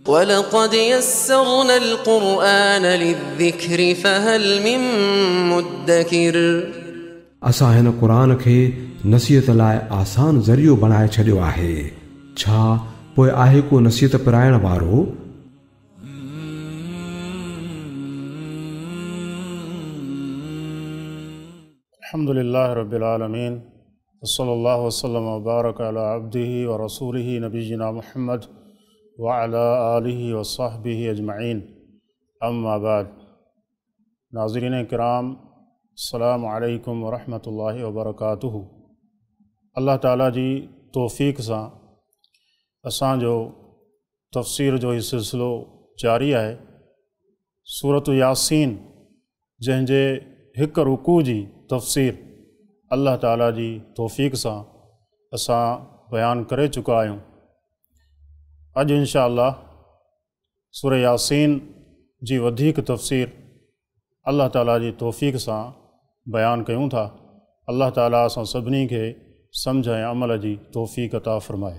ولقد يسرنا القرآن للذكر فهل من مدكر. असां हिन क़ुर खे नसीहत लाइ आसान ज़रियो बणाए छॾियो आहे, छा पोइ आहे को नसीहत पराइण वारो? अल्हम्दुलिल्लाहि रब्बिल आलमीन वसल्लल्लाहु वसल्लम व बारक अला अब्दिही व रसूलिही नबीना मुहम्मद व अला आलिही व सहबिही अजमईन। अम्मा बाद। नाज़रीन किराम, अस्सलामु अलैकुम व रहमतुल्लाहि व बरकातुहू। अल्लाह ताला जी तौफ़ीक़ सां असांजो तफ़सीर जो हीउ सिलसिलो जारी आहे। सूरत यासीन जंहिंजे हिकु रुकू जी तफ़सीर अल्लाह ताला जी तौफ़ीक़ सां असां बयानु करे चुका आहियूं। अॼु इनशा अल्लाह सूरह यासीन जी वधीक तफ़सीर अल्लाह ताला जी तौफ़ीक़ सां बयानु कयूं था। अल्लाह ताला असां सभिनी खे सम्झ ऐं अमल जी तौफ़ीक़ अता फ़रमाए।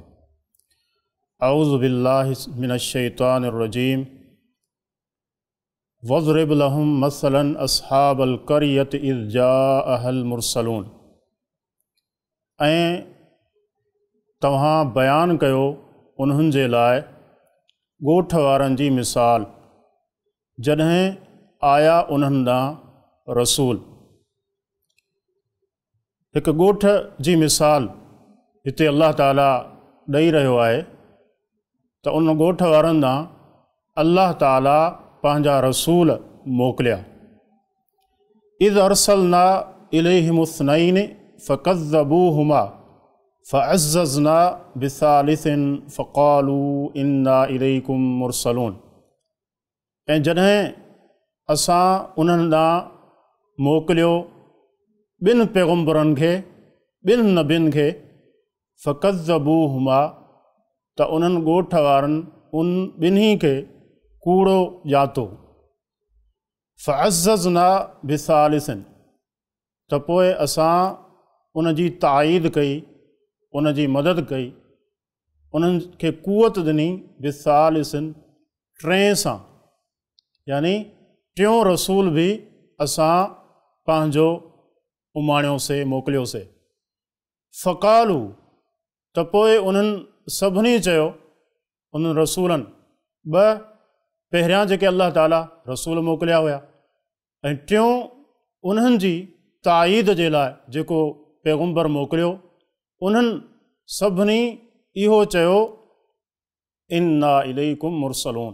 अऊज़ु बिल्लाहि मिनश्शैतानिर्रजीम। वज़रिब लहुम मसलन अस्हाबल क़र्यति is जाअहल मुरसलून। ऐं तव्हां बयानु कयो उन्हनि जे लाइ ॻोठ वारनि जी मिसाल, जॾहिं आया उन्हनि ॾांहुं रसूल। हिकु ॻोठ जी मिसाल हिते अल्लाह ताला ॾेई रहियो आहे त उन ॻोठ वारनि ॾांहुं अल्लाह ताला पंहिंजा रसूल मोकिलिया। इज़ अरसलना इलैहिम इस्नैन फ़कज़्ज़बूहुमा फ़अज़्ज़ज़ना बिसालिसिन फ़क़ालू इन्ना इलैकुम मुरसलून। ऐं जॾहिं असां उन्हनि ॾांहुं मोकिलियो ॿिनि पैगम्बरनि खे, ॿिनि नबियुनि खे, फ़कज़्ज़बूहुमा, त उन्हनि ॻोठ वारनि उन ॿिन्ही खे कूड़ो ॼातो। फ़अज़्ज़ज़ना बिसालिसिन, त पोइ असां उन जी ताईद कई, उन जी मदद कई, उन्हनि खे कुवत ॾिनी बिसालिसिन, टे सां, यानी टियों रसूल बि असां पंहिंजो उमाणियोसीं, मोकिलियोसीं। फ़क़ालू, त पोइ उन्हनि सभिनी चयो, उन्हनि रसूलनि, ॿ पहिरियां जेके अल्लाह ताला रसूल मोकिलिया हुया ऐं टियों उन्हनि जी ताईद जे लाइ जेको पैगम्बर मोकिलियो, उन्हनि सभिनी इहो चयो इन्ना इलैकुम मुरसलून,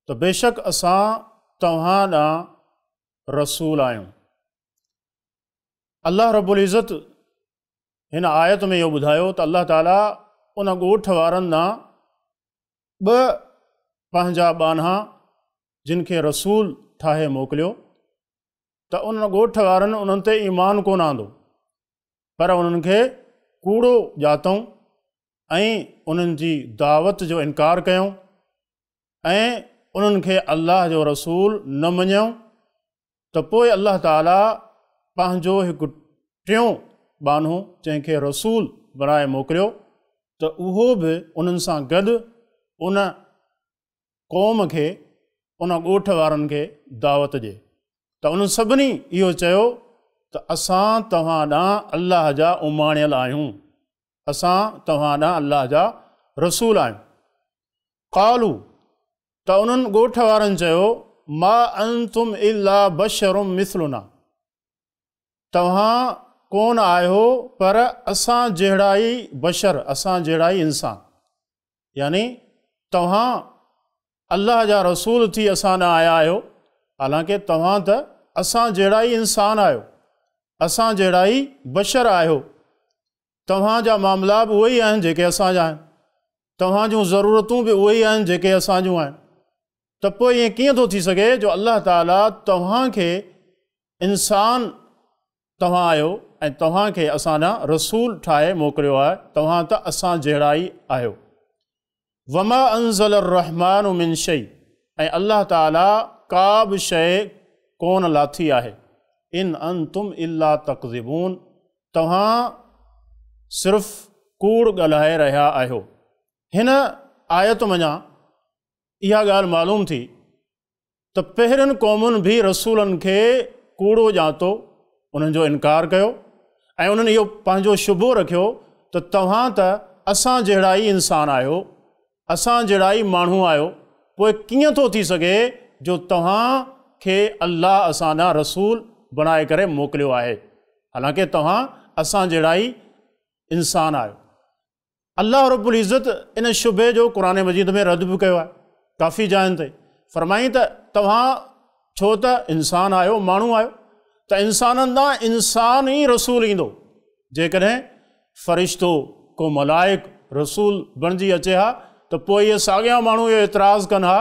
त बेशक असां तव्हां ॾांहुं रसूल आहियूं। अल्लाह रब्बुल इज़त हिन आयत में इहो ॿुधायो त अल्लाह ताला उन ॻोठ वारनि ॾांहुं ॿ पंहिंजा ॿान्हा जिन खे रसूल ठाहे मोकिलियो, त उन ॻोठ वारनि उन्हनि ते ईमान कोन आंदो, पर उन्हनि खे कूड़ो ॼातऊं ऐं उन्हनि जी दावत जो इनकार कयऊं ऐं उन्हनि खे अल्लाह जो रसूल न मञियऊं, त पोइ अल्लाह ताला पंहिंजो हिकु टियों ॿान्हो जंहिंखे रसूल बणाए मोकिलियो, त उहो बि उन्हनि सां गॾु उन क़ौम खे, उन ॻोठ वारनि खे दावत ॾिए। त उन्हनि सभिनी इहो चयो त असां तव्हां ॾांहुं अल्लाह जा उमाणियल आहियूं, असां तव्हां ॾांहुं अल्लाह जा रसूल आहियूं। क़ालू, त उन्हनि ॻोठ वारनि चयो मा अंतुम इल्ला बशरुम मिसलुना, तव्हां कोन आहियो पर असां जहिड़ा ई बशर, असां जहिड़ा ई इंसान, यानी तव्हां अल्लाह जा रसूल थी असां ॾांहुं आया आहियो, हालांकि तव्हां त असां जहिड़ा ई इंसान आहियो, असां जहिड़ा ई बशर आहियो, तव्हांजा मामला बि उहे ई आहिनि जेके असांजा आहिनि, तव्हां जूं ज़रूरतूं बि उहे ई आहिनि जेके असां जूं आहिनि, त पोइ ईअं कीअं थो थी सघे जो अल्लाह ताला तव्हांखे इंसान तव्हां आहियो ऐं तव्हांखे असां ॾांहुं रसूल ठाहे मोकिलियो आहे, तव्हां त असां जहिड़ा ई आहियो। वमा अंज़ल अर्रहमान मिन शै, ऐं अल्लाह ताला का बि शइ कोन लाथी आहे। इन अंतुम इल्ला तकज़िबून, तव्हां सिर्फ़ कूड़ ॻाल्हाए रहिया आहियो। हिन आयत मंझां اها ڳالهه معلوم ٿي ته پهرين قومن به رسولن کي ڪوڙو ڄاتو، انهن جو انڪار ڪيو ۽ انهن اهو پنهنجو شبهو رکيو ته توهان ته اسان جهڙا ئي انسان آهيو، اسان جهڙا ئي ماڻهو آهيو، پوء ڪيئن ٿو ٿي سگهي جو توهان کي الله اسان ڏانهن رسول بڻائي ڪري موڪليو آهي، حالانڪه توهان اسان جهڙا ئي انسان آهيو. الله رب العزت ان شبهي جو قرآن مجيد ۾ رد به ڪيو آهي ڪافي جاين تي. فرمائين ته توهان ڇو ته انسان آهيو، ماڻهو آهيو، ته انسانن ڏانهن انسان ئي رسول ايندو. جيڪڏهن فرشتو، ڪو ملائڪ رسول بڻجي اچي ها ته پوء اهي ساڳيا ماڻهو اهو اعتراض ڪن ها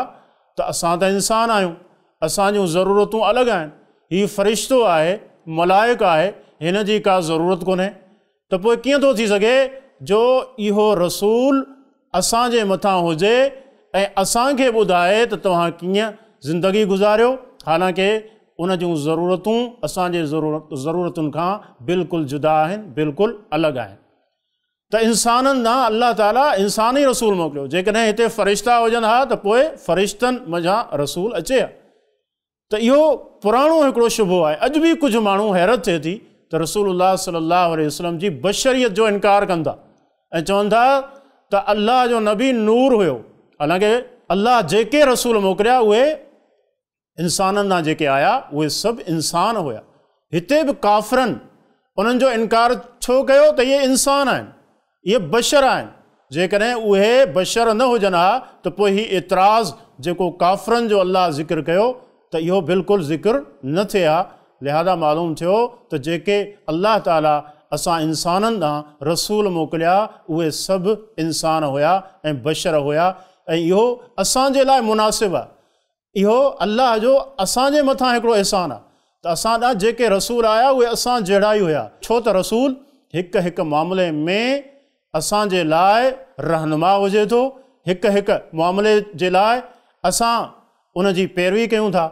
ته اسان ته انسان آهيون، اسان جون ضرورتون الڳ آهن، هي فرشتو آهي، ملائڪ آهي، هن جي ڪا ضرورت ڪونهي. ته پوء ڪيئن ٿو ٿي سگهي جو اهو رسول اسان جي مٿان هجي ۽ اسان کي ٻڌائي ته توهان ڪيئن زندگي گذاريو، حالانڪه ان جون ضرورتون اسان جي ضرورتن کان بلڪل جدا آهن، بلڪل الڳ آهن. ته انسانن ڏانهن الله تعاليٰ انسان ئي رسول موڪليو، جيڪڏهن هتي فرشتا هجن ها ته پوء فرشتن منجهان رسول اچي ها. ته اهو پراڻو هڪڙو شبهو آهي. اڄ به ڪجهه ماڻهو حيرت ٿئي ٿي ته رسول الله صلي الله عليه وسلم جي بشريت جو انڪار ڪن ٿا ۽ چون ٿا ته الله جو نبي نور هيو، حالانڪه الله جيڪي رسول موڪليا اهي انسانن ڏانهن جيڪي آيا اهي سڀ انسان هيا. هتي به ڪافرن انهن جو انڪار ڇو ڪيو ته اهي انسان آهن، اهي بشر آهن، جيڪڏهن اهي بشر نه هجن ها ته پوء هي اعتراض جيڪو ڪافرن جو الله ذڪر ڪيو ته اهو بلڪل ذڪر نه ٿئي ها، لهذا معلوم ٿيو ته جيڪي الله تعالي اسان انسانن ڏانهن رسول موڪليا اهي سڀ انسان هيا ۽ بشر هيا ۽ اهو اسان جي لاء مناسب آهي. اهو الله جو اسان جي مٿان هڪڙو احسان آهي ته اسان ڏانهن جيڪي رسول آيا اهي اسان جهڙا ئي هيا، ڇو ته رسول هڪ هڪ معاملي ۾ اسان جي لاء رهنما هجي ٿو، هڪ هڪ معاملي جي لاء اسان ان جي پيروي ڪيون ٿا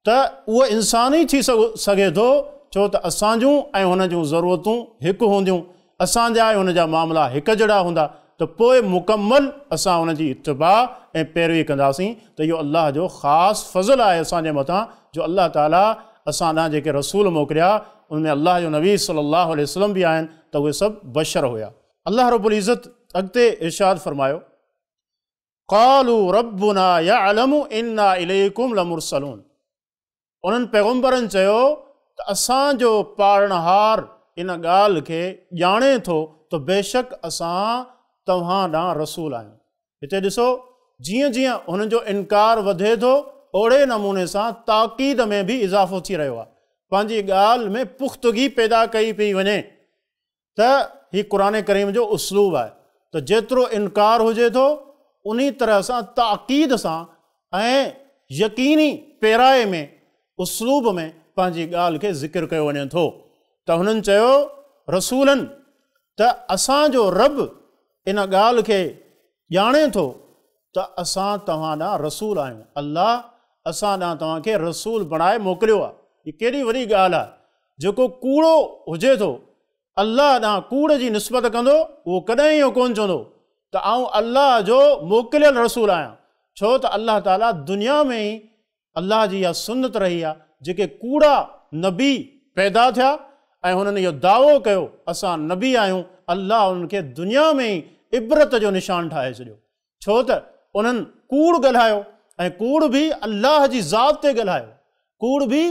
ته اهو انسان ئي ٿي سگهي ٿو، ڇو ته اسان جون ۽ هن جون ضرورتون هڪ هونديون، اسان جا ۽ هن جا معاملا هڪ جهڙا هوندا ته پوء مڪمل اسان ان جي اتباع ۽ پيروي ڪنداسين ته اهو الله جو خاص فضل آهي اسان جي مٿان جو الله تعالي اسان ڏانهن جيڪي رسول موڪليا ان ۾ الله جو نبي صلي الله عليه وسلم به آهن ته اهي سڀ بشر هيا. الله رب العزت اڳتي ارشاد فرمايو. قالوا ربنا يعلم انا اليڪم لمرسلون. انهن پيغمبرن چيو ته اسان جو پالڻهار ان ڳالهه کي ڄاڻي ٿو ته بيشڪ اسان توهان ڏانهن رسول آهيون. هتي ڏسو جيئن جيئن هنن جو انڪار وڌي ٿو اوڙي نموني سان تاڪيد ۾ به اضافو ٿي رهيو آهي. پنهنجي ڳالهه ۾ پختگي پيدا ڪئي پئي وڃي. ته هي قرآن ڪريم جو اسلوب آهي ته جيترو انڪار هجي ٿو انهي طرح سان تاڪيد سان ۽ يقيني پيرائي ۾ اسلوب ۾ پنهنجي ڳالهه کي ذڪر ڪيو وڃي ٿو ته هنن چيو رسولن ته اسان جو رب ان ڳالهه کي ڄاڻي ٿو ته اسان توهان ڏانهن رسول آهيون، الله اسان ڏانهن توهان کي رسول بڻائي موڪليو آهي. هي ڪيڏي وڏي ڳالهه آهي، جيڪو ڪوڙو هجي ٿو، الله ڏانهن ڪوڙ جي نسبت ڪندو، اهو ڪڏهن اهو ڪونه چوندو ته آئون الله جو موڪليل رسول آهيان، ڇو ته الله تعاليٰ دنيا ۾ ئي الله جي اها سنت رهي آهي، جيڪي ڪوڙا نبي پيدا ٿيا ۽ هنن اهو دعوو ڪيو اسان نبي آهيون، الله انهن کي دنيا ۾ ئي عبرت جو نشان ٺاهي ڇڏيو، ڇو ته انهن ڪوڙ ڳالهايو ۽ ڪوڙ به الله جي ذات تي ڳالهايو، ڪوڙ به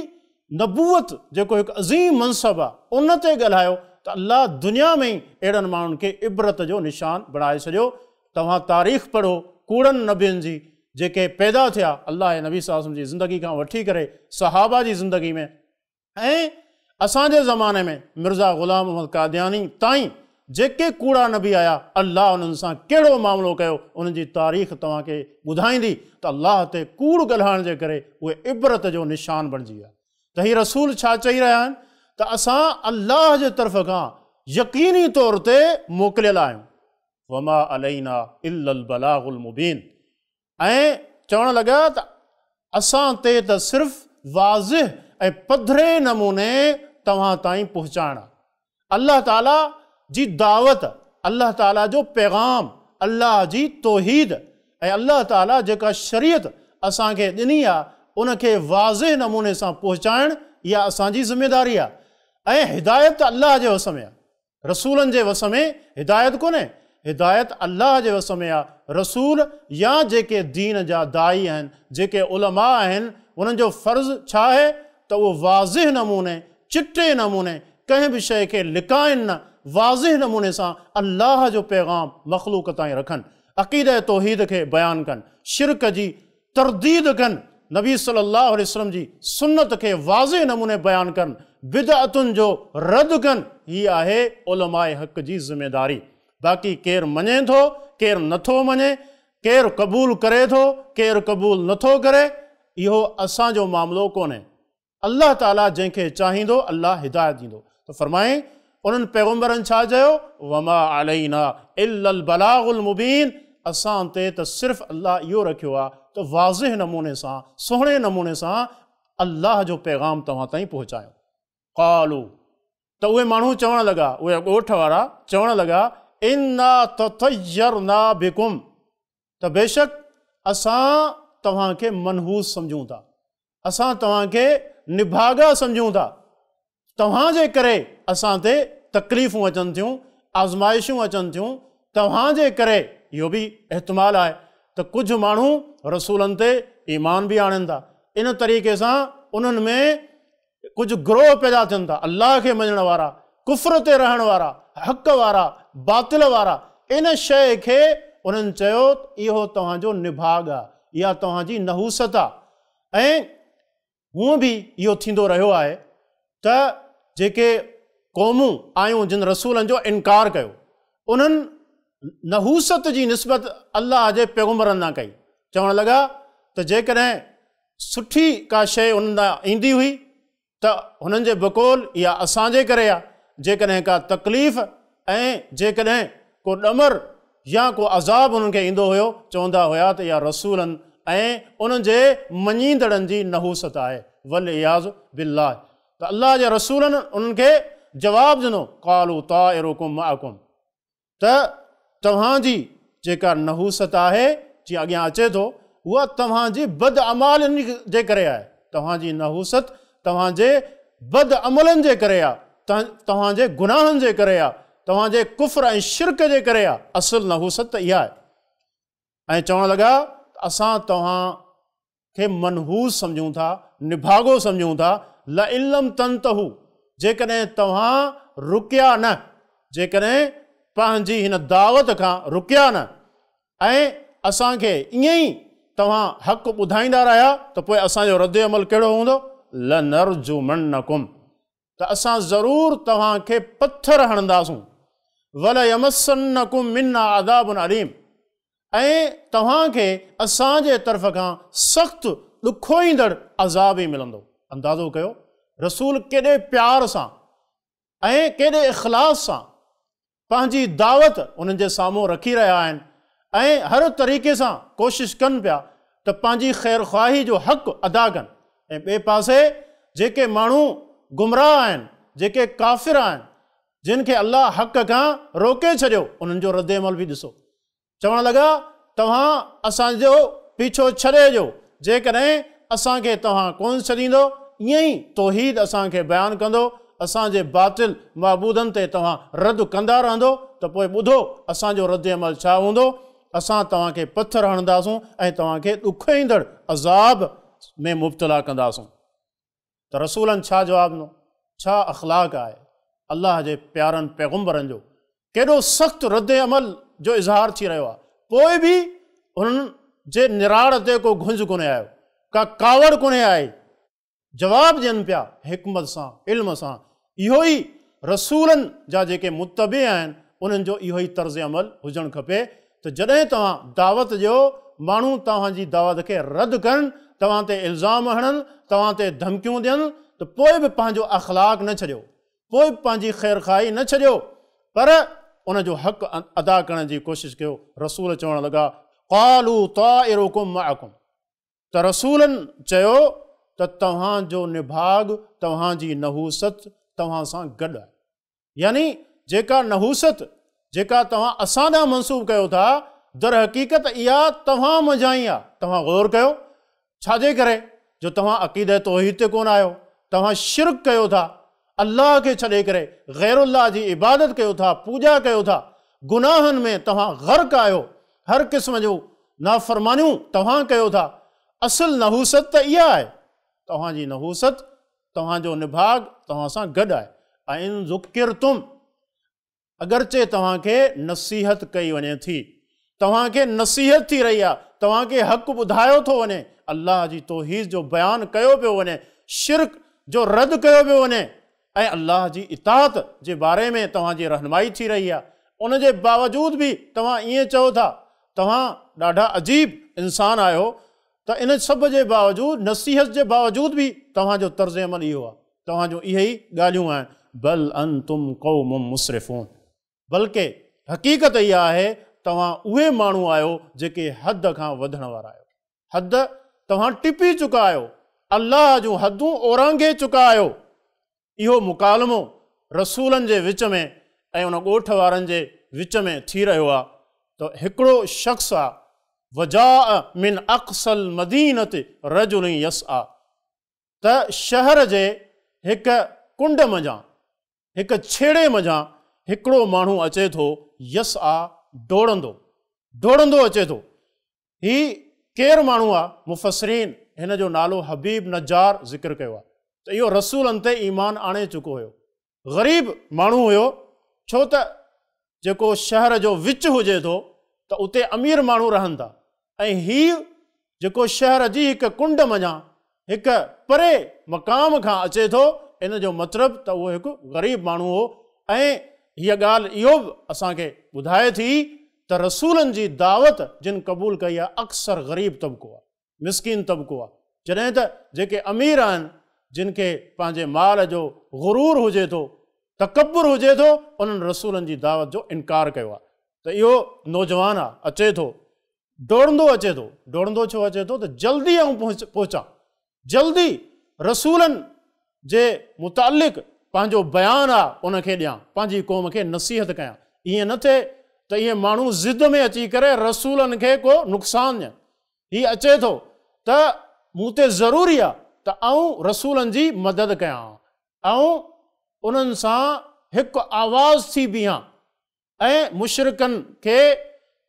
نبوت جيڪو هڪ عظيم منصب آهي ان تي ڳالهايو ته الله دنيا ۾ ئي اهڙن ماڻهن کي عبرت جو نشان بڻائي ڇڏيو. توهان تاريخ پڙهو ڪوڙن نبين جي جيڪي پيدا ٿيا الله جي نبي صلي الله عليه وسلم جي زندگي کان وٺي ڪري صحابه جي زندگي ۾ ۽ اسان جي زماني ۾ مرزا غلام احمد قادياني تائين جيڪي ڪوڙا نبي آيا الله انهن سان ڪهڙو معاملو ڪيو انهن جي تاريخ توهان کي ٻڌائيندي ته الله تي ڪوڙ ڳالهائڻ جي ڪري اهي عبرت جو نشان بڻجي ويا ته هي رسول ڇا چئي رهيا آهن ته اسان الله جي طرف کان يقيني طور تي موڪليل آهيون. وما علينا الا البلاغ المبين ۽ چوڻ لڳا ته اسان تي ته صرف واضح ۽ پڌري نموني توهان تائين پهچائڻ آهي. الله تعالي جي دعوت، الله تعالي جو پيغام، الله جي توحيد ۽ الله تعاليٰ جيڪا شريعت اسان کي ڏني آهي ان کي واضح نموني سان پهچائڻ اها اسان جي ذميداري آهي ۽ هدايت ته الله جي وس ۾ آهي، رسولن جي وس ۾ هدايت ڪونهي، هدايت الله جي وس ۾ آهي، رسول يا جيڪي دين جا داعي آهن، جيڪي علماء آهن، انهن جو فرض ڇا آهي ته اهو واضح نموني، چٽي نموني، ڪنهن به شيء کي لڪائن نه، واضح نموني سان الله جو پيغام مخلوق تائين رکن، عقيده توحيد کي بيان ڪن، شرڪ جي ترديد ڪن، نبي صلي الله عليه وسلم جي سنت کي واضح نموني بيان ڪن، بدعتن جو رد ڪن، هي آهي علماء حق جي ذميداري. باقي ڪير مڃي ٿو، ڪير نٿو مڃي، ڪير قبول ڪري ٿو، ڪير قبول نٿو ڪري، اهو اسان جو معاملو ڪونهي. الله تعاليٰ جنهن کي چاهيندو الله هدايت ڏيندو. ته فرمائين انهن پيغمبرن ڇا چيو؟ وما علينا الا البلاغ المبين اسان تي ته صرف الله اهو رکيو آهي ته واضح نموني سان سهڻي نموني سان الله جو پيغام توهان تائين پهچايون. قالوا ته اهي ماڻهو چوڻ لڳا، اهي ڳوٺ وارا چوڻ لڳا، انا تطيرنا بڪم ته بيشڪ اسان توهان کي منحوس سمجهون ٿا، اسان توهان کي نڀاڳا سمجهون ٿا، توهان جي ڪري اسان تي تڪليفون اچن ٿيون، آزمائشون اچن ٿيون، توهان جي ڪري اهو به احتمال آهي ته ڪجهه ماڻهو رسولن تي ايمان به آڻين ٿا، ان طريقي سان انهن ۾ ڪجهه گروهه پيدا ٿين ٿا، الله کي مڃڻ وارا، ڪفر تي رهڻ وارا، حق وارا، باطل وارا، ان شيء کي انهن چيو ته اهو توهان جو نڀاڳ آهي، اها توهان جي نحوست آهي ۽ هونء به اهو ٿيندو رهيو آهي ته جيڪي قومون آيون جن رسولن جو انڪار ڪيو، انهن نحوست جي نسبت الله جي پيغمبرن ڏانهن ڪئي، چوڻ لڳا ته جيڪڏهن سٺي ڪا شيء انهن ڏانهن ايندي هئي ته هنن جي بقول اها اسان جي ڪري آهي، جيڪڏهن ڪا تڪليف ۽ جيڪڏهن ڪو ڏمر يا ڪو عذاب انهن کي ايندو هيو، چوندا هيا ته اها رسولن ۽ انهن جي مڃيندڙن جي نحوست آهي، والعياذ بالله ته الله جي رسولن انهن کي جواب ڏنو، قالوا طائرڪم معڪم. ته توهان جي جيڪا نحوست آهي، جيئن اڳيان اچي ٿو، اها توهان جي بدعمالين جي ڪري آهي. توهان جي نحوست توهان جي بدعملن جي ڪري آهي، توهان جي گناهن جي ڪري آهي، توهان جي ڪفر ۽ شرڪ جي ڪري آهي. اصل نحوست ته اها آهي. ۽ چوڻ لڳا ته اسان توهان کي منحوس سمجهون ٿا، نڀاڳو سمجهون ٿا، لئن لم تنتهوا جيڪڏهن توهان رڪيا نه، جيڪڏهن پنهنجي هن دعوت کان رڪيا نه ۽ اسان کي ائين ئي توهان حق ٻڌائيندا رهيا ته پوء اسان جو رد عمل ڪهڙو هوندو؟ لنرجمنڪم ته اسان ضرور توهان کي پٿر هڻنداسون، وليمسنڪم منا عذاب اليم ۽ توهان کي اسان جي طرف کان سخت ڏکوئيندڙ عذاب ئي ملندو. اندازو ڪيو رسول ڪيڏي پيار سان ۽ ڪيڏي اخلاص سان پنهنجي دعوت انهن جي سامهون رکي رهيا آهن ۽ هر طريقي سان ڪوشش ڪن پيا ته پنهنجي خيرخواهي جو حق ادا ڪن ۽ ٻئي پاسي جيڪي ماڻهو گمراهه آهن، جيڪي ڪافر آهن، جن کي الله حق کان روڪي ڇڏيو، انهن جو رد عمل به ڏسو. چوڻ لڳا، توهان اسان جو پيڇو ڇڏي ڏيو، جيڪڏهن اسان کي توهان ڪونه ڇڏيندو، ائين ئي توحيد اسان کي بيان ڪندو، اسان جي باطل معبودن تي توهان رد ڪندا رهندو ته پوء ٻڌو اسان جو رد عمل ڇا هوندو، اسان توهان کي پٿر هڻنداسون ۽ توهان کي ڏکوئيندڙ عذاب ۾ مبتلا ڪنداسون. ته رسولن ڇا جواب ڏنو؟ ڇا اخلاق آهي الله جي پيارن پيغمبرن جو، ڪيڏو سخت رد عمل جو اظهار ٿي رهيو آهي، پوء به انهن جي نراڙ تي ڪو گهنج ڪونهي آيو، ڪا ڪاوڙ ڪونهي آئي، جواب ڏين پيا حڪمت سان، علم سان. اهو ئي رسولن جا جيڪي متبع آهن انهن جو اهو ئي طرز عمل هجڻ کپي ته جڏهن توهان دعوت ڏيو، ماڻهو توهان جي دعوت کي رد ڪن، توهان تي الزام هڻن، توهان تي ڌمڪيون ڏين ته پوء به پنهنجو اخلاق نه ڇڏيو، پوء به پنهنجي خيرخواهي نه ڇڏيو پر ان جو حق ادا ڪرڻ جي ڪوشش ڪيو. رسول چوڻ لڳا، قالوا طائرڪم معڪم. ته رسولن چيو ته توهان جو نڀاڳ، توهان جي نحوست توهان سان گڏ آهي. يعني جيڪا نحوست جيڪا توهان اسان ڏانهن منسوب ڪيو ٿا، در حقيقت اها توهان منجهان ئي آهي. توهان غور ڪيو، ڇا جي ڪري جو توهان عقيده توحيد تي ڪونه آهيو، توهان شرڪ ڪيو ٿا، الله کي ڇڏي ڪري غير الله جي عبادت ڪيو ٿا، پوڄا ڪيو ٿا، گناهن ۾ توهان غرق آهيو، هر قسم جون نافرمانيون توهان ڪيو ٿا. اصل نحوست ته اها آهي، توهان جي نحوست، توهان جو نڀاڳ توهان سان گڏ آهي. ائن ذڪرتم، اگرچه توهان کي نصيحت ڪئي وڃي ٿي، توهان کي نصيحت ٿي رهي آهي، توهان کي حق ٻڌايو ٿو وڃي، الله جي توحيد جو بيان ڪيو پيو وڃي، شرڪ جو رد ڪيو پيو وڃي ۽ الله جي اطاعت جي باري ۾ توهان جي رهنمائي ٿي رهي آهي، ان جي باوجود به توهان ائين چئو ٿا، توهان ڏاڍا عجيب انسان آهيو ته ان سڀ جي باوجود، نصيحت جي باوجود به توهان جو طرز عمل اهو آهي. توهان جون اهي ئي ڳالهيون آهن، بل انتم قوم مسرفون بلڪه حقيقت اها آهي توهان اهي ماڻهو آهيو جيڪي حد کان وڌڻ وارا آهيو، حد توهان ٽپي چڪا آهيو، الله جون حدون اورانگهي چڪا آهيو. اهو مڪالمو رسولن جي وچ ۾ ۽ ان ڳوٺ وارن جي وچ ۾ ٿي رهيو آهي ته هڪڙو شخص آهي وجاء من اقصي المدينة رجل يسعي ته شهر جي هڪ ڪنڊ منجهان، هڪ ڇيڙي منجهان هڪڙو ماڻهو اچي ٿو، يسعيٰ ڊوڙندو، ڊوڙندو اچي ٿو. هي ڪير ماڻهو آ؟ مفسرين هن جو نالو حبيب نجار ذڪر ڪيو آ ته اهو رسولن تي ايمان آڻي چڪو هيو. غريب ماڻهو هيو، ڇو ته جيڪو شهر جو وچ هجي ٿو ته اتي امير ماڻهو رهن ٿا ۽ هيء جيڪو شهر جي هڪ ڪنڊ منجهان هڪ پري مقام کان اچي ٿو، ان جو مطلب ته اهو هڪ غريب ماڻهو هو ۽ هيء ڳالهه اهو به اسان کي ٻڌائي ٿي ته رسولن جي دعوت جن قبول ڪئي آهي اڪثر غريب طبقو آهي. مسڪين طبقو آهي، جڏهن ته جيڪي امير آهن، جن کي پنهنجي مال جو غرور هجي ٿو، تڪبر هجي ٿو، انهن رسولن جي دعوت جو انڪار ڪيو آهي ته اهو نوجوان آهي، اچي ٿو، ڊوڙندو اچي ٿو، ڊوڙندو ڇو اچي ٿو ته جلدي آئون پهچان، جلدي رسولن جي متعلق پنهنجو بيان آ ان کي ڏيان، پنهنجي قوم کي نصيحت ڪيان، ائين نه ٿئي ته اهي ماڻهو ضد ۾ اچي ڪري رسولن کي ڪو نقصان ڏين. هي اچي ٿو ته مون تي ضروري آ ته آئون رسولن جي مدد ڪيان، آئون انهن سان هڪ آواز ٿي بيهان ۽ مشرڪن کي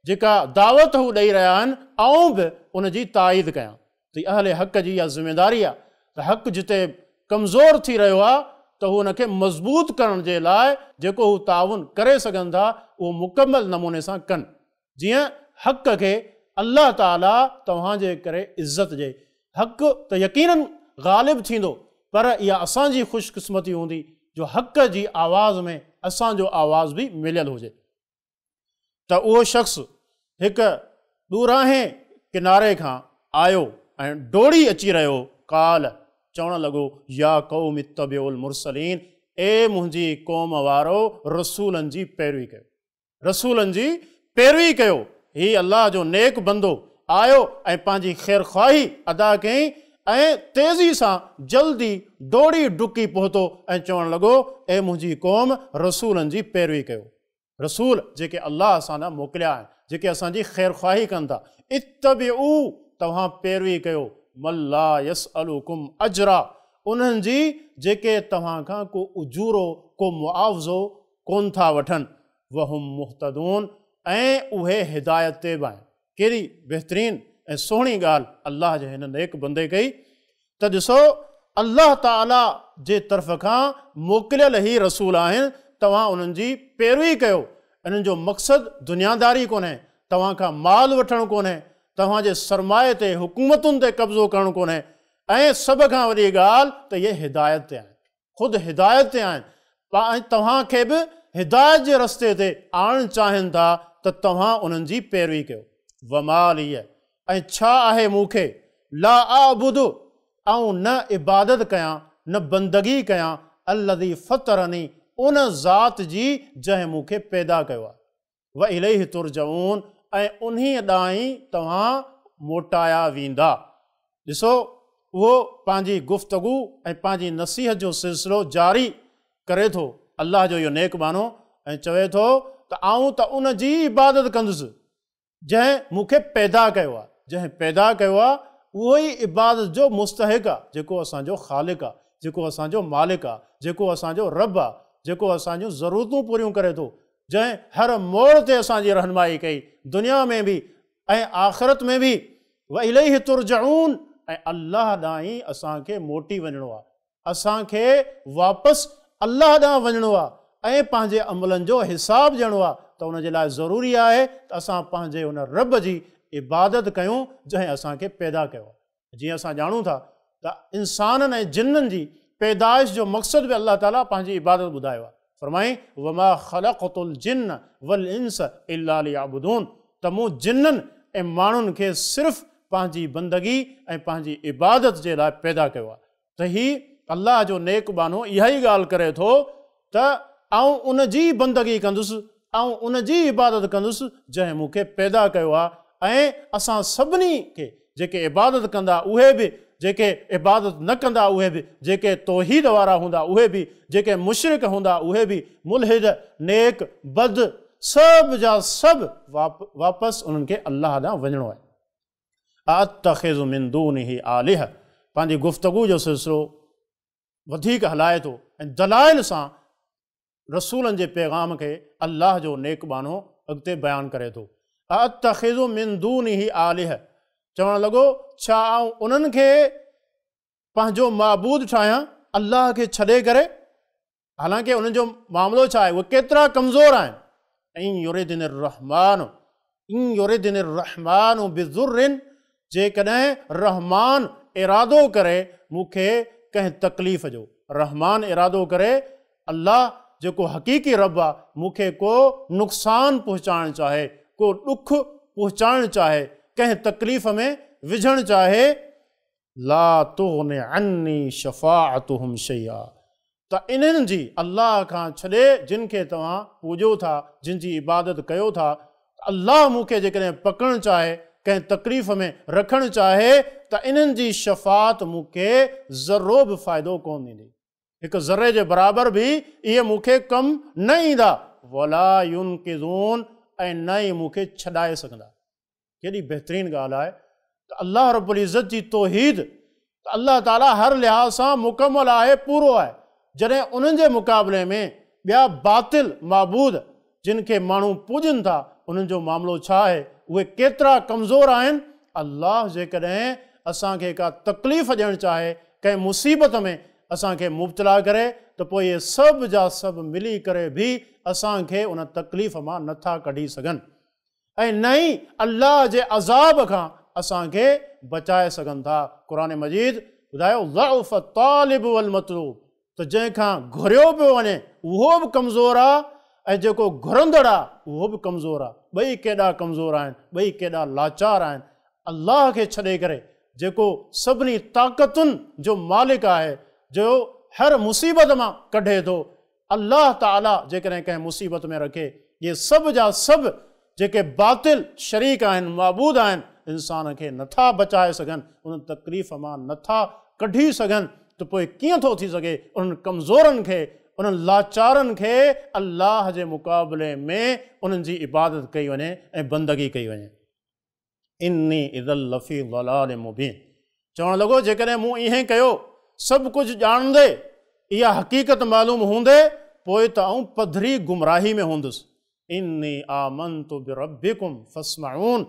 جيڪا دعوت هو ڏئي رهيا آهن آئون به ان جي تائيد ڪيان. ته اهل حق جي اها ذميداري آ ته حق جتي ڪمزور ٿي رهيو آ ته هو ان کي مضبوط ڪرڻ جي لاء جيڪو هو تعاون ڪري سگهن ٿا اهو مڪمل نموني سان ڪن. جيئن حق کي الله تعاليٰ توهان جي ڪري عزت ڏئي. حق ته يقيناً غالب ٿيندو پر اها اسان جي خوش قسمتي هوندي جو حق جي آواز ۾ اسان جو آواز به مليل هجي. ته اهو شخص هڪ ڏورانهين ڪناري کان آيو ۽ ڊوڙي اچي رهيو هو، قال، چوڻ لڳو، يا قوم اتبعوا المرسلين، اي منهنجي قوم وارؤ رسولن جي پيروي ڪيو. رسولن جي پيروي ڪيو. هي الله جو نيڪ بندو آيو ۽ پنهنجي خيرخواهي ادا ڪيائين ۽ تيزي سان جلدي ڊوڙي ڊڪي پهتو ۽ چوڻ لڳو، اي منهنجي قوم! رسولن جي پيروي ڪيو. رسول جيڪي الله اسان ڏانهن موڪليا آهن، جيڪي اسان جي خيرخواهي ڪن ٿا. اتبعو توهان پيروي ڪيو، من لا يسئلڪم اجرا انهن جي جيڪي توهان کان ڪو اجورو، ڪو معاوضو ڪونه ٿا وٺن، وهم مهتدون ۽ اهي هدايت تي به آهن. ڪهڙي بهترين ۽ سهڻي ڳالهه الله جي هن نيڪ بندي ڪئي ته ڏسو الله تعاليٰ جي طرف کان موڪليل هي رسول آهن توهان انهن جي پيروي ڪيو، انهن جو مقصد دنياداري ڪونهي، توهان کان مال وٺڻ ڪونهي، توهان جي سرمائي تي حڪومتن تي قبضو ڪرڻ ڪونهي ۽ سڀ کان وڏي ڳالهه ته اهي هدايت تي آهن. خود هدايت تي آهن ۽ توهان کي به هدايت جي رستي تي آڻڻ چاهين ٿا ته توهان انهن جي پيروي ڪيو. وما لي ۽ ڇا آهي مون کي، لا اعبد آئون نه عبادت ڪيان نه بندگي ڪيان الذي فطرني ان ذات جي جنهن مون کي پيدا ڪيو آهي. واليه ترجعون ۽ انهيء ڏانهن ئي توهان موٽايا ويندا. ڏسو، اهو پنهنجي گفتگو ۽ پنهنجي نصيحت جو سلسلو جاري ڪري ٿو، الله جو اهو نيڪ ٻانهو ۽ چوي ٿو ته آئون ته ان جي ئي عبادت ڪندس. جنهن مون کي پيدا ڪيو آهي. جنهن پيدا ڪيو آهي اهو ئي عبادت جو مستحق آهي، جيڪو اسان جو خالق آهي، جيڪو اسان جو مالڪ آهي، جيڪو اسان جو رب آهي، جيڪو اسان جون ضرورتون پوريون ڪري ٿو، جنهن هر موڙ تي اسان جي رهنمائي ڪئي، دنيا ۾ به ۽ آخرت ۾ به، واليه ترجعون ۽ الله ڏانهن ئي اسان کي موٽي وڃڻو آهي، اسان کي واپس الله ڏانهن وڃڻو آهي ۽ پنهنجي عملن جو حساب ڏيڻو آهي ته ان جي لاء ضروري آهي ته اسان پنهنجي ان رب جي عبادت ڪيون جنهن اسان کي پيدا ڪيو آهي. جيئن اسان ڄاڻون ٿا ته انسانن ۽ جنن جي پيدائش جو مقصد به الله تعاليٰ پنهنجي عبادت ٻڌايو آهي. فرمائين، وما خلقت الجن والانس الا ليعبدون ته مون جنن ۽ ماڻهن کي صرف پنهنجي بندگي ۽ پنهنجي عبادت جي لاء پيدا ڪيو آهي. ته هي الله جو نيڪ ٻانهو اها ئي ڳالهه ڪري ٿو ته آئون ان جي ئي بندگي ڪندس، آئون ان جي ئي عبادت ڪندس جنهن مون کي پيدا ڪيو آهي ۽ اسان سڀني کي جيڪي عبادت ڪندا اهي به، جيڪي عبادت نه ڪندا اهي به، جيڪي توحيد وارا هوندا اهي به، جيڪي مشرڪ هوندا اهي به، ملحد، نيڪ، بد، سڀ جا سڀ واپس انهن کي الله ڏانهن وڃڻو آهي. اتخذ من دونه آلهة پنهنجي گفتگو جو سلسلو وڌيڪ هلائي ٿو ۽ دلائل سان رسولن جي پيغام کي الله جو نيڪ ٻانهو اڳتي بيان ڪري ٿو. اتخذ من دونه آلهة چوڻ لڳو ڇا آئون انهن کي پنهنجو معبود ٺاهيان الله کي ڇڏي ڪري؟ حالانڪه انهن جو معاملو ڇا آهي؟ اهي ڪيترا ڪمزور آهن. ان يردني الرحمان ان يردني الرحمان بضر جيڪڏهن رحمان ارادو ڪري مون کي ڪنهن تڪليف جو، رحمان ارادو ڪري، الله جيڪو حقيقي رب آ، مون کي ڪو نقصان پهچائڻ چاهي، ڪو ڏک پهچائڻ چاهي، ڪنهن تڪليف ۾ وجهڻ چاهي، لا تغن عني شفاعتهم شيئا ته انهن جي، الله کان ڇڏي جن کي توهان پوڄو ٿا، جن جي عبادت ڪيو ٿا، ته الله مون کي جيڪڏهن پڪڙڻ چاهي، ڪنهن تڪليف ۾ رکڻ چاهي ته انهن جي شفاعت مون کي ذرو به فائدو ڪونه ڏيندي. هڪ ذري جي برابر به اهي مون کي ڪم نه ايندا. ولا ينقذون ۽ نه ئي مون کي ڇڏائي سگهندا. ڪيڏي بهترين ڳالهه آهي ته الله رب العزت جي توحيد ته الله تعاليٰ هر لحاظ سان مڪمل آهي، پورو آهي، جڏهن انهن جي مقابلي ۾ ٻيا باطل معبود جن کي ماڻهو پوڄن ٿا انهن جو معاملو ڇا آهي، اهي ڪيترا ڪمزور آهن، الله جيڪڏهن اسان کي ڪا تڪليف ڏيڻ چاهي، ڪنهن مصيبت ۾ اسان کي مبتلا ڪري ته پوء اهي سڀ جا سڀ ملي ڪري به اسان کي ان تڪليف مان نٿا ڪڍي سگهن. ۽ نه ئي الله جي عذاب کان اسان کي بچائي سگهن ٿا. قرآن مجيد ٻڌايو ضعف الطالب والمطلوب ته جنهن کان گهريو پيو وڃي اهو به ڪمزور آ ۽ جيڪو گهرندڙ آ اهو به ڪمزور آ. ٻئي ڪيڏا ڪمزور آهن، ٻئي ڪيڏا لاچار آهن. الله کي ڇڏي ڪري جيڪو سڀني طاقتن جو مالڪ آهي، جو هر مصيبت مان ڪڍي ٿو، الله تعاليٰ جيڪڏهن ڪنهن مصيبت ۾ رکي، اهي سڀ جا سڀ جيڪي باطل شريڪ آهن، معبود آهن، انسان کي نٿا بچائي سگهن، ان تڪليف مان نٿا ڪڍي سگهن ته پوء ڪيئن ٿو ٿي سگهي انهن ڪمزورن کي، انهن لاچارن کي الله جي مقابلي ۾ انهن جي عبادت ڪئي وڃي ۽ بندگي ڪئي وڃي. اني اذا لفي ضلال مبين چوڻ لڳو جيڪڏهن مون ائين ڪيو، سڀ ڪجهه ڄاڻندي، اها حقيقت معلوم هوندي، پوء ته آئون پڌري گمراهي ۾ هوندس. اني آمنت بربڪم فاسمعون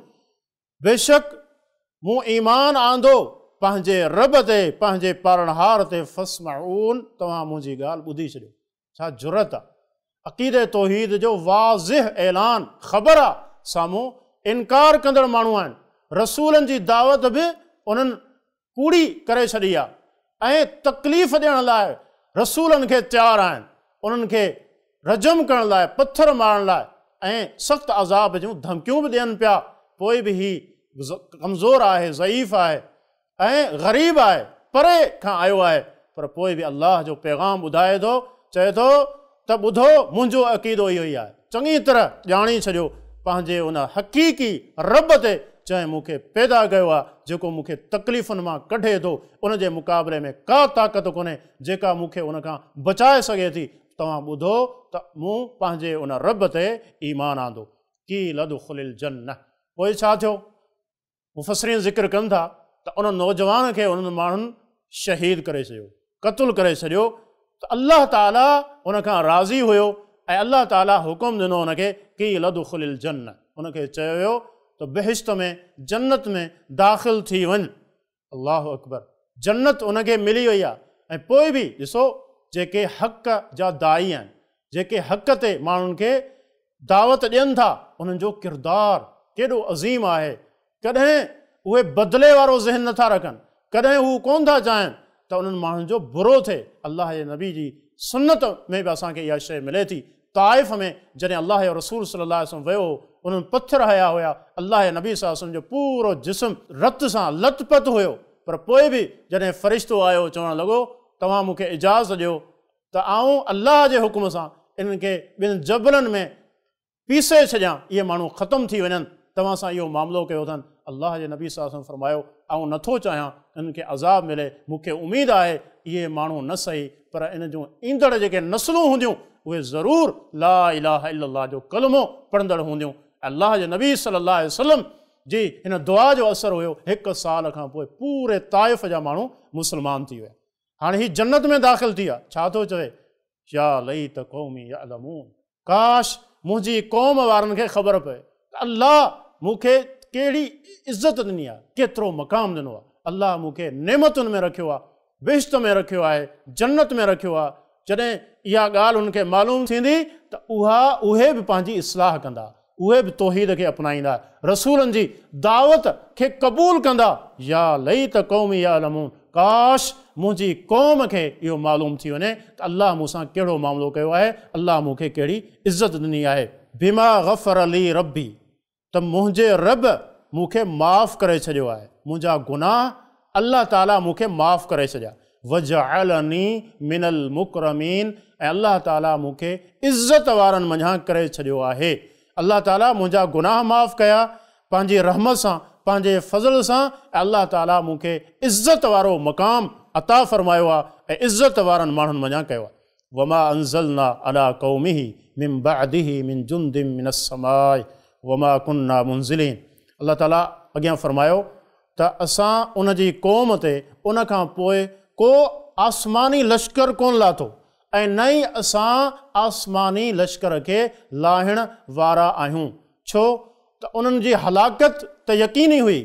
بيشڪ مون ايمان آندو پنهنجي رب تي، پنهنجي پالڻهار تي، فاسمعون توهان منهنجي ڳالهه ٻڌي ڇڏيو. ڇا جرئت آ! عقيده توحيد جو واضح اعلان، خبر آ، سامهون انڪار ڪندڙ ماڻهو آهن، رسولن جي دعوت به انهن ڪوڙي ڪري ڇڏي آ ۽ تڪليف ڏيڻ لاء رسولن کي تيار آهن، انهن کي رجم ڪرڻ لاء، پٿر مارڻ لاء ۽ سخت عذاب جون ڌمڪيون به ڏين پيا، پوء به هي ڪمزور آهي، ضعيف آهي، ۽ غريب آهي، پري کان آيو آهي، پر پوء به الله جو پيغام ٻڌائي ٿو، چئي ٿو ته ٻڌو منهنجو عقيدو اهو ئي آهي، چڱي طرح ڄاڻي ڇڏيو پنهنجي ان حقيقي رب تي جنهن مون کي پيدا ڪيو آهي، جيڪو مون کي تڪليفن مان ڪڍي ٿو، ان جي مقابلي ۾ ڪا طاقت ڪونهي جيڪا مون کي ان کان بچائي سگهي ٿي، توهان ٻڌو ته مون پنهنجي ان رب تي ايمان آندو. قيل ادخل الجنة. पोइ छा थियो? मुफ़सिरीन ज़िक्र कनि था त उन नौजवान खे उन्हनि माण्हुनि शहीद करे छॾियो, क़तलु करे छॾियो। त अलाह ताला उन खां राज़ी हुयो ऐं अलाह ताला हुकुम ॾिनो हुनखे की लदखुलिल जन्न, हुनखे चयो वियो त बहिश्त में, जन्नत में दाख़िल थी वञ। अल्लाहु अकबर, जन्नत उनखे मिली वई आहे। ऐं पोइ बि ॾिसो जेके हक़ जा दाई आहिनि, जेके हक़ ते माण्हुनि खे दावत ॾियनि था, उन्हनि जो किरदारु केॾो अज़ीम आहे। कॾहिं उहे बदिले वारो ज़हन नथा रखनि, कॾहिं हू कोन था चाहिनि त उन्हनि माण्हुनि जो बुरो थिए। अलाह जे नबी जी सुन्नत में बि असांखे इहा शइ मिले थी। ताइफ़ में जॾहिं अलाह जो रसूल सल्लल्लाहु अलैहि वसल्लम वियो, उन्हनि पथर हया हुया, अलाह जे नबी सल्लल्लाहु अलैहि वसल्लम जो पूरो जिस्म रत सां लथपथ हुयो, पर पोइ बि जॾहिं फ़रिश्तो आयो चवणु लॻो तव्हां मूंखे इजाज़त ॾियो त आउं अलाह जे हुकुम सां इन्हनि खे ॿिनि जबलनि में पीसे छॾियां, इहे माण्हू ख़तमु थी वञनि, तव्हां सां इहो मामिलो कयो अथनि। अलाह जे नबी सल्लल्लाहु अलैहि वसल्लम फ़रमायो आउं नथो चाहियां इन्हनि खे अज़ाब मिले, मूंखे उमेद आहे इहे माण्हू न सही पर इन जूं ईंदड़ जेके नस्लूं हूंदियूं उहे ज़रूरु ला इलाहा इल्लल्लाह जो कलमो पढ़ंदड़ हूंदियूं। अलाह जे नबी सल्लल्लाहु अलैहि वसल्लम जी हिन दुआ जो असरु हुयो, हिकु साल खां पोइ पूरे ताइफ़ जा माण्हू मुस्लमान थी विया। हाणे हीउ जन्नत में दाख़िल थी विया। छा थो चवे? या लैत क़ौमी यअलमून, काश मुंहिंजी क़ौम वारनि खे ख़बर पए त अलाह मूंखे कहिड़ी इज़त ॾिनी आहे, केतिरो मक़ाम ॾिनो आहे, अलाह मूंखे नेमतुनि में रखियो आहे, बहिश्त में रखियो आहे, जन्नत में रखियो आहे। जॾहिं इहा ॻाल्हि हुनखे मालूम थींदी त उहा उहे बि पंहिंजी इस्लाह कंदा, उहे बि तौहीद खे अपनाईंदा, रसूलनि जी दावत खे क़बूल कंदा। या लैत क़ौमी यअलमून, काश मुंहिंजी क़ौम खे इहो मालूम थी वञे त अलाह मूंसां कहिड़ो मामिलो कयो आहे, अलाह मूंखे कहिड़ी इज़त ॾिनी आहे। बिमा गफ़र ली रब्बी, त मुंहिंजे रब मूंखे माफ़ करे छॾियो आहे, मुंहिंजा गुनाह अलाह ताला मूंखे माफ़ करे छॾिया। वजअलनी मिनल मुकरमीन, ऐं अलाह ताला मूंखे इज़त वारनि मंझां करे छॾियो आहे। अलाह ताला मुंहिंजा गुनाह माफ़ कया पंहिंजी रहमत सां, पंहिंजे फ़ज़ल सां, ऐं अलाह ताला मूंखे इज़त वारो मक़ाम अता फ़रमायो आहे ऐं इज़त वारनि माण्हुनि मंझां कयो आहे। वमा अंज़लना अला क़ौमिही मिन बअदिही मिन जुंदिन मिनस समाए वमा कुन्ना मुंज़िलीन। अलाह ताला अॻियां फ़रमायो त असां उन जी क़ौम ते उन खां पोइ को आसमानी लश्कर कोन लाथो ऐं न ई असां आसमानी लश्कर खे लाहिण वारा आहियूं। छो त उन्हनि जी हलाकत त यकीनी हुई,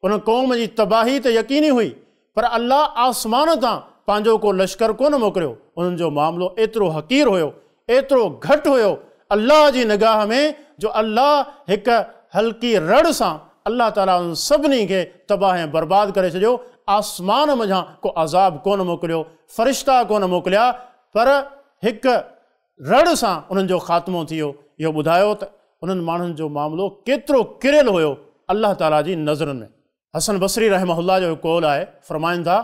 उन क़ौम जी तबाही त यकीनी हुई, पर अलाह आसमान तां पंहिंजो को लश्कर कोन मोकिलियो। उन्हनि जो मामिलो एतिरो हक़ीर हुयो, एतिरो घटि हुयो अलाह जी निगाह में, जो अलाह हिकु हल्की रड़ सां अलाह ताला उन सभिनी खे तबाह ऐं बर्बाद करे छॾियो। आसमान मंझां को अज़ाब कोन मोकिलियो, फ़रिश्ता कोन मोकिलिया, पर हिकु रड़ सां उन्हनि जो ख़ात्मो थी वियो। इहो ॿुधायो त उन्हनि माण्हुनि जो मामिलो केतिरो किरियल हुयो अलाह ताला जी नज़रुनि में। हसन बसरी रहमहुल्लाह जो कौल आहे, फ़रमाइनि था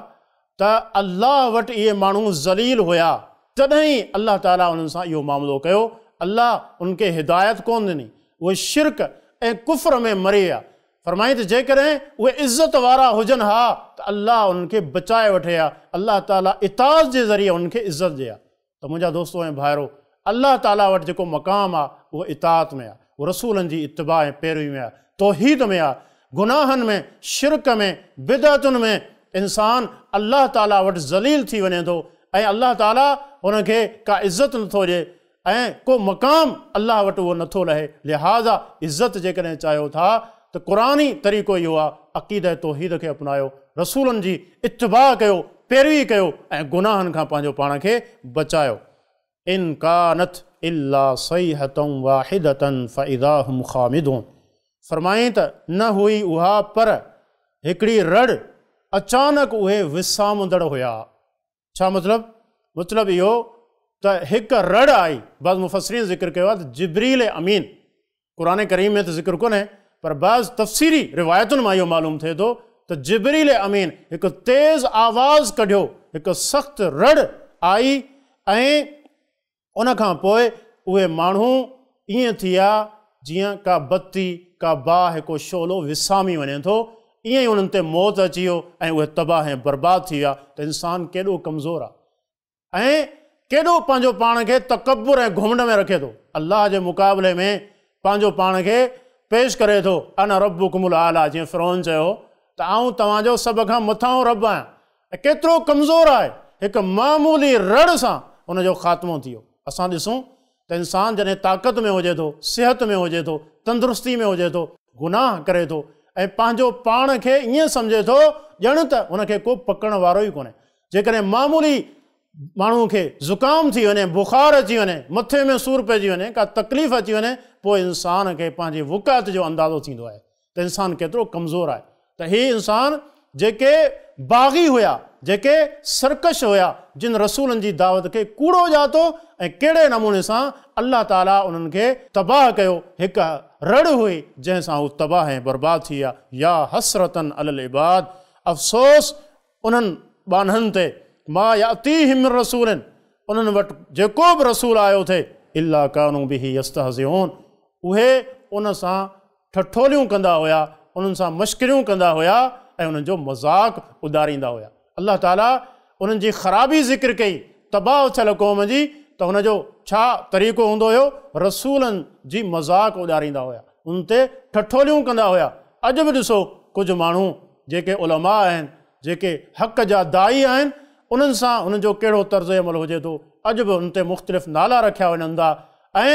त अलाह वटि इहे माण्हू ज़लील हुया, तॾहिं ई अलाह ताला उन्हनि सां इहो मामिलो कयो। अलाह उनखे हिदायत कोन ॾिनी, उहे शिरक ऐं कुफ्र में मरी विया। फ़रमाई त जेकॾहिं उहे इज़त वारा हुजनि हा त अलाह उन्हनि खे बचाए वठे हा, अलाह ताला इताज़ जे ज़रिए उन्हनि खे इज़त ॾिए हा। त मुंहिंजा दोस्तो ऐं भाइरो, अलाह ताला वटि जेको मक़ाम आहे उहो इताअत में आहे, उहो रसूलनि जी इतबा ऐं पैरवी में आहे, तौहीद में आहे। गुनाहनि में, शिरक में, बिदअतुनि में इंसान अलाह ताला वटि ज़लील थी वञे थो ऐं अलाह ताला हुनखे का इज़त नथो ॾिए ऐं को मक़ाम अलाह वटि उहो नथो लहे। लिहाज़ा इज़त जेकॾहिं चाहियो था त क़ुरानी तरीक़ो इहो आहे, अक़ीद तौहीद खे अपनायो, रसूलनि जी इतबा कयो, पैरवी कयो ऐं गुनाहनि खां पंहिंजो पाण खे बचायो। इन कानत इल्ला सैहतन वाहिदतन फ़इज़ा हुम ख़ामिदून। फ़रमाई त न हुई उहा पर हिकिड़ी रड़, अचानक उहे विसामंदड़ हुया। छा मतिलबु? मतिलबु इहो त हिकु रड़ आई। बाज़ मुफ़स्सिरीन ज़िक्र कयो आहे त जिब्रील अमीन, क़ुरान करीम में त ज़िक्र कोन्हे पर बाज़ तफ़सीरी रिवायतुनि मां इहो मालूम थिए थो त जिब्रील अमीन हिकु तेज़ आवाज़ कढियो, हिकु सख़्तु रड़ आई ऐं उन खां पोइ उहे माण्हू ईअं थी विया जीअं का बत्ती, का बाहि, को शोलो विसामी वञे थो, ईअं ई उन्हनि ते मौत अची वियो ऐं उहे तबाह ऐं बर्बाद थी विया। त इंसान केॾो कमज़ोर आहे ऐं केॾो पंहिंजो पाण खे तकबुर ऐं घुमंड में रखे थो। अलाह जे मुक़ाबले में पंहिंजो पाण खे پيش ڪري ٿو، انا ربڪم الاعليٰ، جيئن فرعون چيو هو ته آئون توهان جو سڀ کان مٿانهون رب آهيان ۽ ڪيترو ڪمزور آهي، هڪ معمولي رڙ سان ان جو خاتمو ٿي ويو. اسان ڏسون ته انسان جڏهن طاقت ۾ هجي ٿو، صحت ۾ هجي ٿو، تندرستي ۾ هجي ٿو، گناهه ڪري ٿو ۽ پنهنجو پاڻ کي ائين سمجهي ٿو ڄڻ ته هن کي ڪو پڪڙڻ وارو ئي ڪونهي. جيڪڏهن معمولي ماڻهوء کي زڪام ٿي وڃي، بخار اچي وڃي، مٿي ۾ سور پئجي وڃي، ڪا تڪليف اچي وڃي، پوء انسان کي پنهنجي وقعت جو اندازو ٿيندو آهي ته انسان ڪيترو ڪمزور آهي ته هي انسان جيڪي باغي هيا، جيڪي سرڪش هيا، جن رسولن جي دعوت کي ڪوڙو ڄاتو ۽ ڪهڙي نموني سان الله تعاليٰ انهن کي تباهه ڪيو، هڪ رڙ هئي جنهن سان هو تباهه ۽ برباد ٿي ويا، يا حسرة علي العباد، افسوس انهن ٻانهن تي، ما ياتيهم من رسول، انهن وٽ جيڪو به رسول آيو ٿي، الا ڪانوا به يستهزئون، اهي ان سان ٺٺوليون ڪندا هيا، انهن سان مشڪريون ڪندا هيا ۽ انهن جو مذاق اڏاريندا هيا. الله تعاليٰ انهن جي خرابي ذڪر ڪئي، تباهه ٿيل قوم جي، ته ان جو ڇا طريقو هوندو هيو، رسولن جي مذاق اڏاريندا هيا، انهن تي ٺٺوليون ڪندا هيا. اڄ به ڏسو ڪجهه ماڻهو جيڪي علماء آهن، جيڪي حق جا داعي آهن، انهن سان انهن جو ڪهڙو طرز عمل هجي ٿو، اڄ به انهن تي مختلف نالا رکيا وڃن ٿا ۽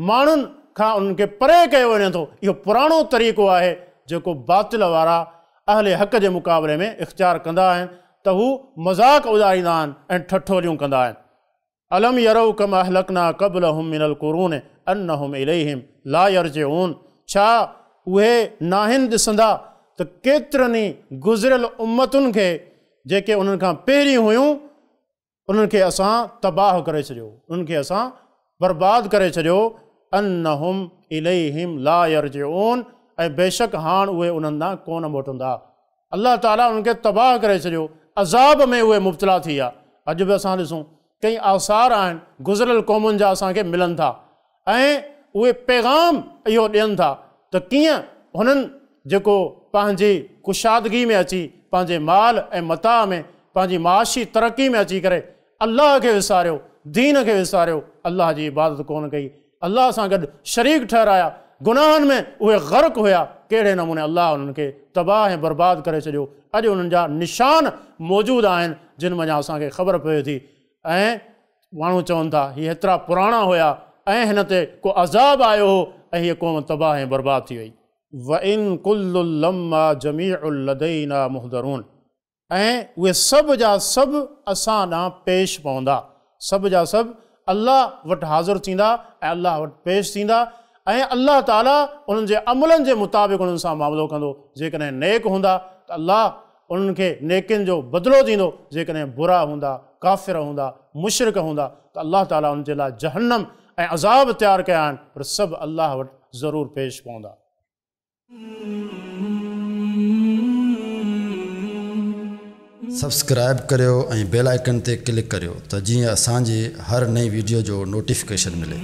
ماڻهن کان انهن کي پري ڪيو وڃي ٿو. اهو پراڻو طريقو آهي جيڪو باطل وارا اهل حق جي مقابلي ۾ اختيار ڪندا آهن ته هو مذاق اڏاريندا آهن ۽ ٺٺوليون ڪندا آهن. الم يروا ڪم اهلڪنا قبلهم من القرون انهم اليهم لا يرجعون ڇا اهي ناهن ڏسندا ته ڪيترن ئي گذريل امتن کي جيڪي انهن کان پهرين هيون انهن کي اسان تباهه ڪري ڇڏيو انهن کي اسان برباد ڪري ڇڏيو انهم اليهم لا يرجعون ۽ بيشڪ هاڻ اهي انهن ڏانهن ڪونه موٽندا. الله تعاليٰ انهن کي تباهه ڪري ڇڏيو، عذاب ۾ اهي مبتلا ٿي ويا. اڄ به اسان ڏسون ڪئين آثار آهن گذريل قومن جا اسان کي ملن ٿا ۽ اهي پيغام اهو ڏين ٿا ته ڪيئن هنن جيڪو پنهنجي ڪشادگي ۾ اچي پنهنجي مال ۽ متاع ۾ پنهنجي معاشي ترقي ۾ اچي ڪري الله کي وساريو، دين کي وساريو، الله جي عبادت ڪونه ڪئي، الله سان گڏ شريڪ ٺهرايا، گناهن ۾ اهي غرق هيا، ڪهڙي نموني الله انهن کي تباهه ۽ برباد ڪري ڇڏيو، اڄ انهن جا نشان موجود آهن، جن منجهان اسان کي خبر پوي ٿي ۽ ماڻهو چون ٿا هي هيترا پراڻا هيا ۽ هن تي ڪو عذاب آيو هو ۽ هيء قوم تباهه ۽ برباد ٿي وئي. وَإِن كُلٌّ لَّمَّا جَمِيعٌ لَّدَيْنَا مُحْضَرُونَ ۽ اهي سڀ جا سڀ اسان ڏانهن پيش پوندا، سڀ جا سڀ الله وٽ حاضر ٿيندا ۽ الله وٽ پيش ٿيندا ۽ الله تعالي انهن جي عملن جي مطابق انهن سان معاملو ڪندو، جيڪڏهن نيڪ هوندا ته الله انهن کي نيڪين جو بدلو ڏيندو، جيڪڏهن برا هوندا، ڪافر هوندا، مشرڪ هوندا ته الله تعالي انهن جي لاء جهنم ۽ عذاب تيار ڪيا آهن، پر سڀ الله وٽ ضرور پيش پوندا. سبسڪرائيب ڪريو ۽ بيل آئيڪن تي ڪلڪ ڪريو ته جيئن اسان جي هر نئين ويڊيو جو نوٽيفڪيشن ملي.